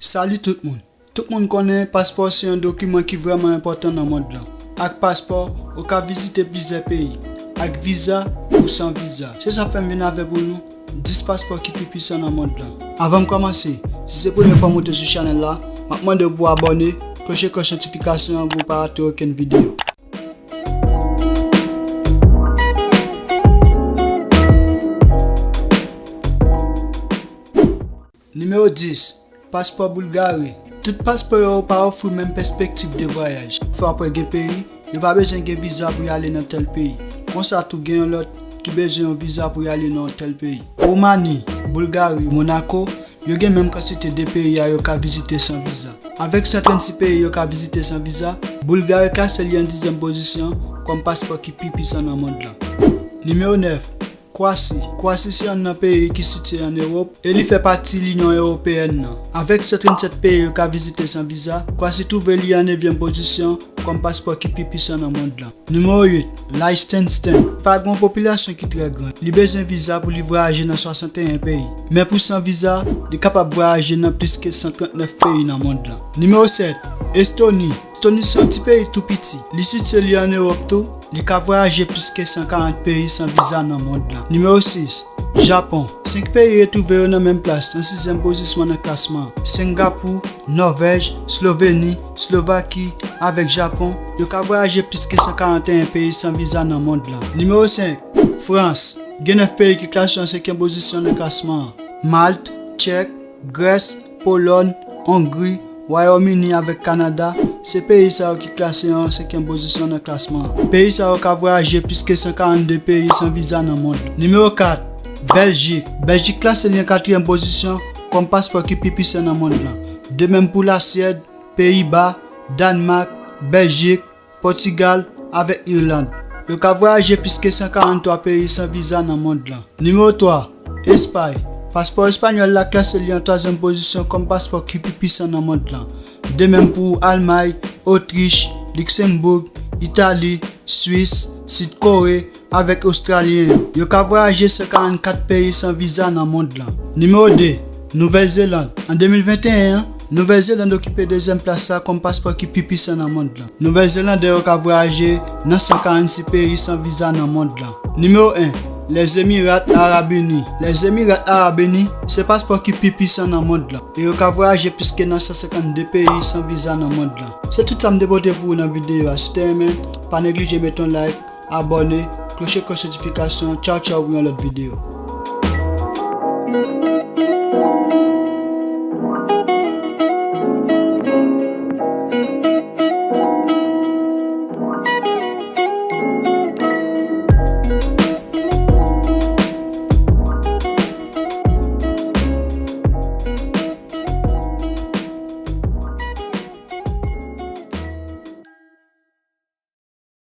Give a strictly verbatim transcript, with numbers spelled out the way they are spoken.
Salut tout moun. Tout moun konnen paspò se yon dokiman ki vrèman enpòtan nan mond lan. Ak paspò, ou ka vizite plizyè peyi, ak viza ou san viza. Se sa fè m vin avè pou nou dis paspò ki pi pwisan nan mond lan. Avan m kòmanse, si se premye fwa w monte sou chanèl la, m ap mande w pou w abòne, kloche klòch notifikasyon an pou w pa rate okenn videyo. Nimewo dis, paspò Boulgari. Tout paspò yo pa ofri menm pèspektiv de vwayaj. Fò aprè gen peyi, yo pa bezwen gen viza pou y ale nan tèl peyi. Konsa tou gen yon lòt ki bezwen yon viza pou y ale nan yon tèl peyi. Woumani, Boulgari, Monako, yo gen menm kantite de peyi a yo ka vizite san viza. Avèk san trannsis peyi yo ka vizite san viza, Boulgari klase li an dizyèm pozisyon kòm paspò ki pi pwisan nan mond lan. Nimewo nèf, Kwasi. Kwasi se yonn nan peyi ki sitiye ann Ewòp e li fè pati Linyon Ewopeyèn nan. Avèk san trannsèt peyi yo ka vizite san viza, Kwasi twouve li an nevyèm pozisyon kòm paspò ki pi pwisan nan mond lan. Nimewo uit, Liechtenstein. Pa gen yon popilasyon ki trè gran. Li bezwen viza pou li vwayaje nan swasanteyen peyi. Men pou san viza, li kapab vwayaje nan plis ke san trannèf peyi nan mond lan. Nimewo sèt, Estoni. Estoni se yon ti peyi tou piti. Li sitiye li ann Ewòp tou. Li ka vwayaje plis ke san karant peyi san viza nan mond lan. Nimewo sis, Japon. Senk peyi retwouve yo nan menm plas, nan sizyèm pozisyon nan klasman an. Sengapou, Nòvèj, Sloveni, Slovaki, avèk Japon, yo ka vwayaje plis ke san karanteyen peyi san viza nan mond lan. Nimewo senk, Frans. Gen nèf peyi ki klase an senkyèm pozisyon nan klasman an. Malt, Tchèk, Grès, Polòn, Ongri, Wayòm Ini avèk Kanada, se peyi sa yo ki klase an senkyèm pozisyon nan klasman an. Peyi sa yo ka vwayaje plis ke san karannde peyi san viza nan mond lan. Nimewo kat, Bèljik. Bèljik klase li an katriyèm pozisyon kòm paspò ki pi pwisan nan mond lan. De menm pou Lasyèd, Peyiba, Dànmak, Bèljik, Pòtigal avèk Irland. Yo ka vwayaje plis ke san karanntwa peyi san viza nan mond lan. Nimewo twa, Espay. Paspò espanyòl la klase li an twazyèm pozisyon kòm paspò ki pi pwisan nan mond lan. De menm pou Almay, Otrich, Liksenboug, Itali, Swis, Sid Kore, avèk Ostralyen yo. Yo ka vwayaje san karannkat peyi san viza nan mond lan. Nimewo de, Nouvèl Zeland. An de mil venteyen an, Nouvèl Zeland okipe dezyèm plas la kòm paspò ki pi pwisan nan mond lan. Nouvèl Zelandè yo ka vwayaje nan san karannsis peyi san viza nan mond lan. Nimewo en, Lèzemirat Arab Ini. Lèzemirat Arab Ini se paspò ki pi pwisan nan mond lan e yo ka vwayaje plis ke nan san senkannde peyi san viza nan mond lan. Se tout sa m te pote pou ou nan videyo a. Si w te renmen, pa neglije mete yon like, abòne, kloche klòch notifikasyon an. Tchaw tchaw pou yon lòt videyo.